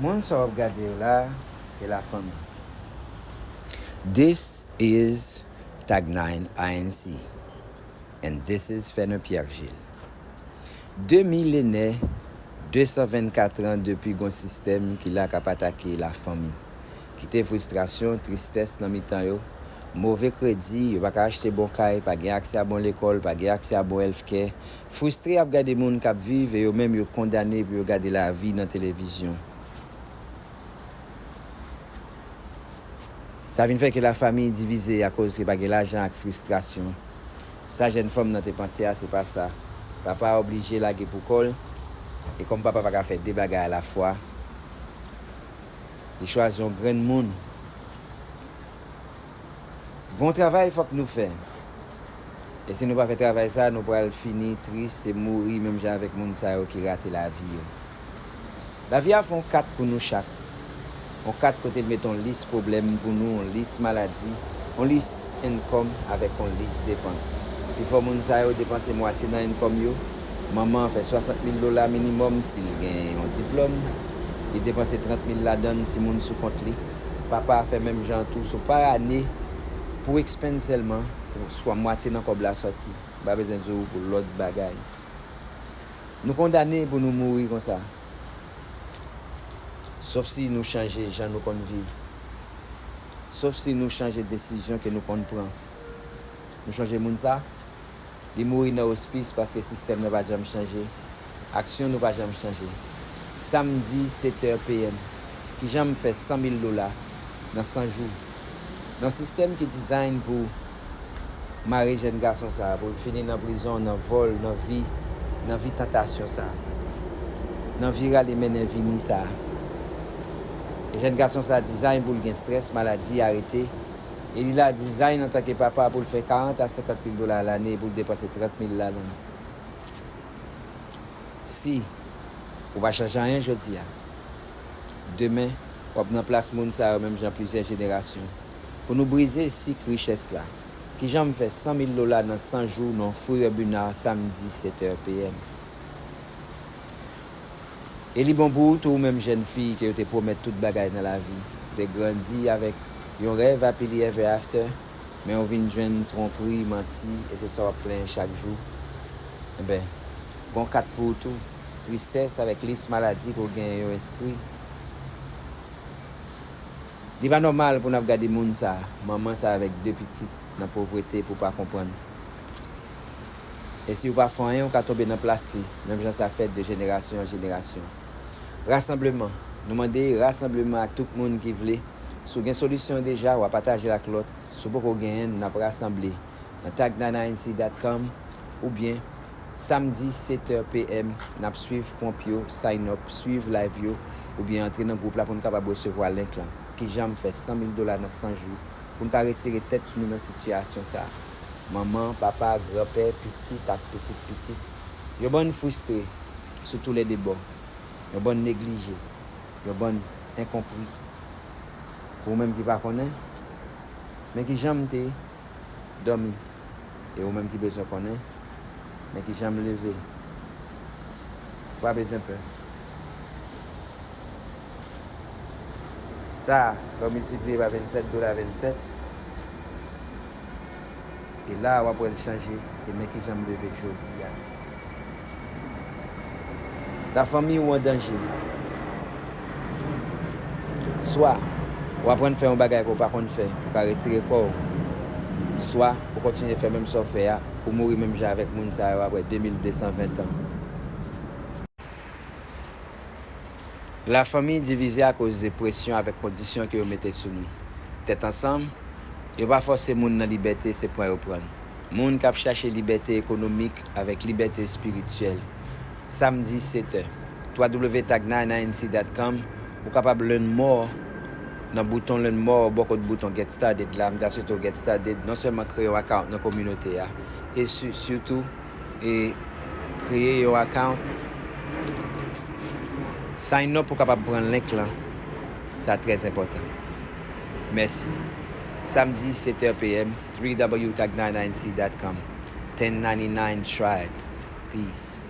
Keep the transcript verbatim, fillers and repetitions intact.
Moun sa w ap gade yo la, se lafanmi. This is Tag nine I N C, and this is Fenner Pierre Gilles. De milenè, de san vennkat an depi gon sistèm ki la k ap atake lafanmi. Kite fristrasyon, tristès nan mitan yo, move kredi, yo pa ka achte bon kay, pa gen aksè a bon lekòl, pa gen aksè a bon healthcare, fristre ap gade moun k ap viv e yo menm yo kondane pou yo gade lavi nan televizyon. Sa vin fè ke lafanmi divize akoz ke pa gen lajan ak fristrasyon. Sa jèn fanm nan te panse a, se pa sa. Papa a oblije lage pou kò l, e kòm papa pa ka fè de bagay alafwa, li chwazi yon grenn moun. Gon travay fòk nou fè. E si nou pa fè travay sa, nou pral fini tris e mouri menm jan avèk moun sa yo ki rate lavi yo. Lavi a fè yon kat pou nou chak. Yon kat kote l mete yon lis pwoblèm pou nou, yon lis maladi, yon lis income avèk yon lis depans. Pifò moun sa yo depanse mwatye nan income yo. Manman an fè swasant mil dola minimòm si l gen yon diplòm. Li depanse trant mil ladan l, timoun sou kont li. Papa a fè menm jan tou, so pa ane pou expense sèlman, swa mwatye nan kòb la sòti. M pa bezwen di w pou lòt bagay. Nou kondane pou nou mouri konsa. Sof si nou chanje jan nou konn viv. Sof si nou chanje desizyon ke nou konn pran. Nou chonje moun sa? Li mouri nan ospis paske sistèm nan pa janm chanje. Aksyon nou pa janm chanje. Samdi, sèt è P M. Kijan m fè san mil dola nan san jou? Nan sistèm ki design pou mare jèn gason sa a, pou l fini nan prizon, nan vòl, nan vi, nan vi tantasyon sa a, nan vi rale mennen vini sa a. E jèn gason sa a design pou l gen strès, maladi, arete. E li la design antanke papa pou l fè karant a senkant mil dola lane, pou l depanse trant mil ladan l. Si ou pa chanje anyen jodi a, demen, w ap nan plas moun sa yo menm jan plizyè jenerasyon. Pou nou brize sik richès la, kijan m fè san mil dola nan san jou nan Free Webinar samdi sèt è P M? E li bon pou ou tou, ou menm jèn fi ke yo te pwomèt tout bagay nan lavi. Ou te grandi avèk yon rèv happily ever after, men ou vin jwenn twonpri, manti, e se sa w ap plenyen chak jou. Enben, gon kat pou ou tou. Tristès avèk lis maladi ke w genyen yo enskri. Li pa nòmal pou n ap gade moun sa, manman sa avèk de pitit nan povrete pou pa konprann. E si w pa fè anyen, w ka tonbe nan plas li, menm jan sa fèt de jenerasyon an jenerasyon. Rasanbleman, nou mande rasanbleman ak tout moun ki vle. Si w gen solisyon deja, w a pataje l ak lòt. Si w poko genyen n, n ap rasanble nan tag nine I N C dot com oubyen samdi sèt è P M, n ap swiv pwonp yo, sign up, swiv live yo, oubyen antre nan gwoup la pou n kapab resevwa link lan. Kijan m fè san mil dola nan san jou pou n ka retire tèt nou nan sitiyasyon sa a? Manman, papa, granpè, pitit ak pitit pitit, yon bann fristre sou toulède bò, yon bann neglije, yon bann enkonpri. Pou ou menm ki pa konnen, men kijan m te dòmi. E ou menm ki bezwen konnen, men kijan m leve. Ou pa bezwen pè. Sa, lè w miltipliye pa vennsèt dola vennsèt, e la a w ap wè l chanje, e men kijan m leve jodi a. Lafanmi ou an danje. Swa ou aprann fè yon bagay ke w pa konn fè pou w ka retire kò w, swa ou kontinye fè menm sa w fè a, ou mouri menm jan avèk moun sa yo apre de mil de san ven tan. Lafanmi divize akoz de presyon avèk kondisyon ke yo mete sou nou. Tèt ansanm, yo pa fòse moun nan libète, se pran yo pran l. Moun k ap chache libète ekonomik avèk libète espirityèl. Samdi, sèt è, twa w tag nine I N C dot com, ou kapab learn more nan bouton learn more bò kot bouton get started la. M ta swete w get started, non sèlman kreye yon account nan kominote a, e si, sitou, e kreye yon account, sign up pou w kapab pran link lan. Sa trè enpòtan. Mèsi. Samdi, sèt è P M, three W tag nine I N C dot com, ten ninety-nine Stripe. Peace.